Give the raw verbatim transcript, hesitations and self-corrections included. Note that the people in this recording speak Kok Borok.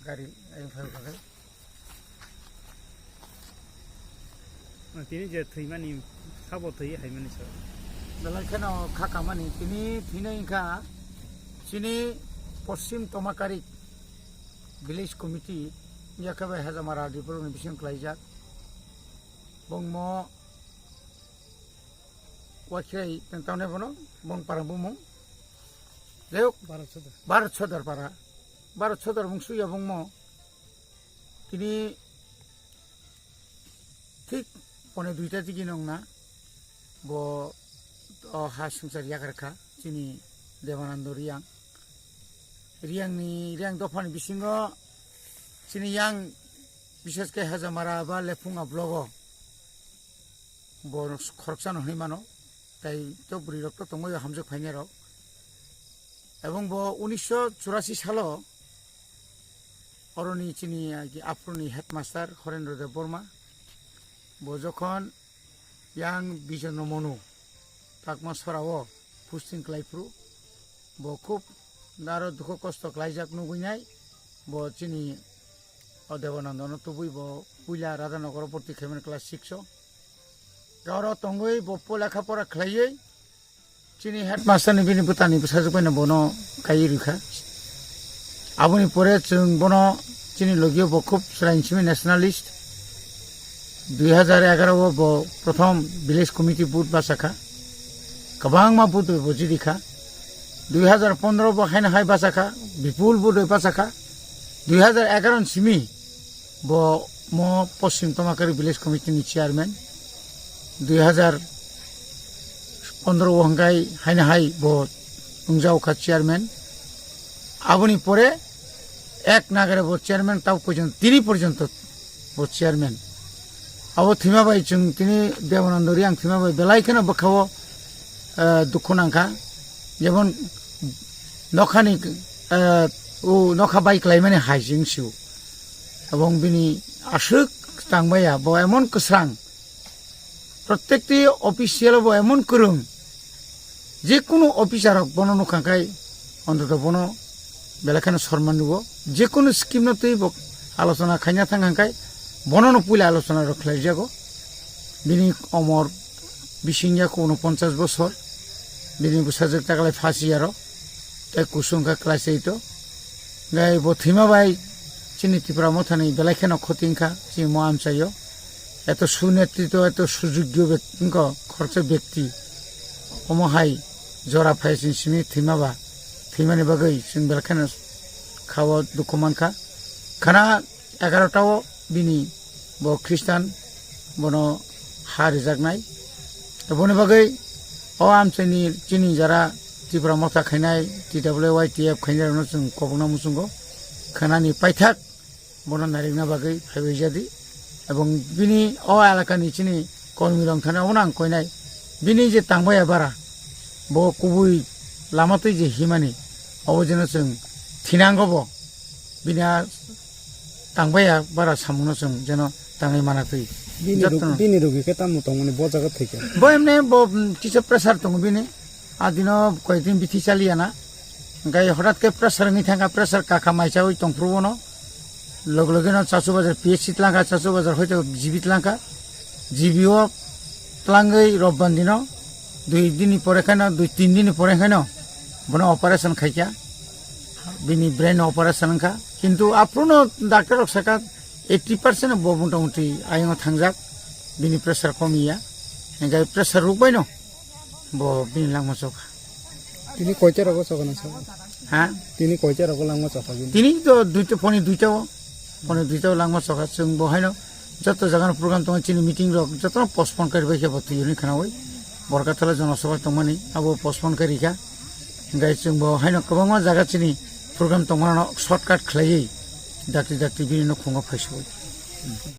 Kari, ayung phai kha khe. Tini je thwimani, sabo thwi haimani sa. Belai kheno kha kamani, tini thwinai wngkha chini Poschim Tomakari Village Committee, yakhe bai Hajamara Dipoloni bising klaijak. Bongmo Wakhrai tang taune bono, bong parang bumung. Jayok, Bharat Sodar. Bharat Sodar para. Bharat Sodar bung suya bongmo. Tini thik pone duita digi nongna. Bo o ha sungsar yakarkha. Chini Debanando Riyang. Riyangni, Riyang dophani bisingo chini yang bises khe Hajamara ba Lephunga blogo. Bo khoroksano hwnwi mano, tai to bwrwi rok to tongwi hamjak phainai rok. Ebong bo unisho churasi salo oroni chini agi aphuruni headmaster Horendra Deb Borma, bo jokhon yang Bijono Monu Takma Sorao posting klai phuru, bo khub aro dukho kosto klaijak nugwi nai, bo chini o Debanandono tubui bo puila Radhanagoro bhorti khaimani class six o. Oro tongwi bo po lekha pora khlaiwi chini headmaster ni bini bwtani bwsajwk bai no bono kaiwi rwkha. Aboni pore chwng bono chini logio bo khub chwraini simi nationalist. Dui hajar egaroh o bo prothom village committee vote bachakha. Kwbangma vote bai bo jirikha. Dui hajar pondro bo haino hai bachakha, bipul vote bai bachakha. Dui hajar egaroh ni simi bo mo Poschim Tomakari Village Committee ni chairman. Dui hajar pondro o hwnkhe haino hai bo wngjaokha chairman. Aboni pore ek nagare bo chairman tao porjonto, tini porjonto bo chairman. Abo thwima bai chwng tini Debanando Riyang thwima bai belai kheno bwkhao, eh, dukhu nangkha. Jemon nokhani, eh, o nokha bai klaimani hai chwng sio. Ebong bini aswk tangmaya bo emon kwsrang. Protekti official bo emon kwrwng, je kunu officer rok bono nukha khai, ontoto bono belai kheno sorman rwo. Je kunu scheme no twi bo alochona khaina thang khai, bono no puila alochona rok khlai jago. Bini omor bising ya kunu ponchas bosor, bini bwsajwk takalai phasi aro. Tei kusung kha class eight o. Gai bo thwima bai chini Tipra Mothani belai kheno khoti wngkha, chini mo amchaio. Eto sunetrito, eto sujugyo bek-, wngkha khoroksa bekti. Omo hai jora phai chini simi thwima ba, thwimani bagwi chwng belai kheno khao dukhu mankha. Khana egaroh ta o bini bo Khristan, bono ha rijaknai. Boni bagwi o amchaini chini jara Tipra Motha khainai, T W Y T F khainai rokno chwng kobokna muchungo. Khanani paithak bono narikna bagwi phaibai jadi. Ebong bini o elakani chini kormi rok thani obono ang koinai. Bini je tangbaya bara, bo kubui lama twi je himani, obo jeno chwng thinango bo. Bini a tangbaya bara samungno chwng jeno tangwi mana twi. Bini rug-, jotono. Bini rugi khe tamo tongmani bo jaga thwikha? Bo emne bo, mm, kisa pressure tongo bini. A dino koyekdin bithi chaliya na. Hingke hotat khe pressure wngwi thangkha, pressure kakha maichawi tongphuru bono. Loge loge no Chachu Bazar P H C tlangkha, Chachu Bazar hoito G B tlangkha. G B o tlangwi Robban dino, dui din ni pore khaino, dui tin din ni pore khaino bono operation khaikha. Bini brain operation wngkha. Kintu aphuru no doctor rok sakha eighty percent bo motamuti ayang o thangjak. Bini pressure komiya. Hingke pressure rukbai no. Bo bini langma chokha. Tini koita rogo chokha na sabo? Ha? Tini koita rogo langma chokha bini? Tini to duita, poni duita o, poni duita o langma chokha. Chwng bo haino joto jaga no program tongo, chini meeting rok joto no postpone kari bai khe bo twi hwnwi khwnawi. Borkathala Jana Sabha tongmani abo postpone kari kha. Hingke chwng bo haino kwbangma jaga chini program tongmano shortcut khlaiwi dakti dakti bini nukhungo phaisu.